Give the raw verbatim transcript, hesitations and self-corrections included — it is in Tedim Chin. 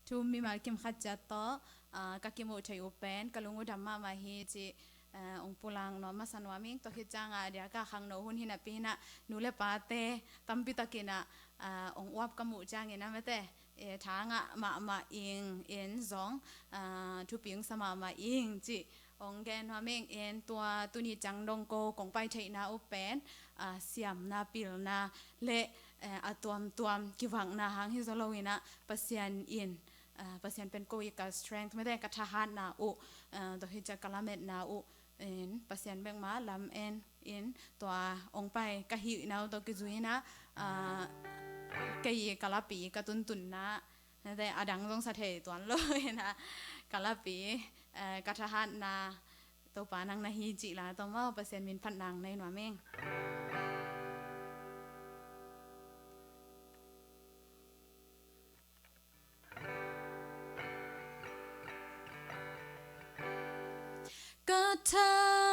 Thu mimal kim khat ciat tawh, ah, ka kimuh theih uh pen ka lung uh dam mahmah hi cih, ah, ong pulak nuam masa nuam ing. Tua khit ciangah a diakah khangno hun hi napi inah nu le pate tampi takin ah, ah, ong uap ka muh ciangin ah mate, eh, tha ngah mahmah ing in zong, ah, thupi ong sa mahmah ing cih ong gen nuam ing. In tua tuni ciang dong ko kong pai theihna uh pen, ah, siamna, pilna le, eh, a tuamtuam kivakna hang hi zaw lo inah Pasian in, ah, Pasian pen ko i ka strength mate, ka thahatna uh, ah, tua hi ciang ka lametna uh in Pasian bek mah lam en in tua ong pai ka hihna uh tawh kizui inah, ah, kei i ka lapi ka tuntunna, nate a dang zong sa thei tuan lo inah ka lapi, eh, ka thahatna Topa nang na hi cih la tawh maw Pasian min phat nang nei nuam ing. Ka tha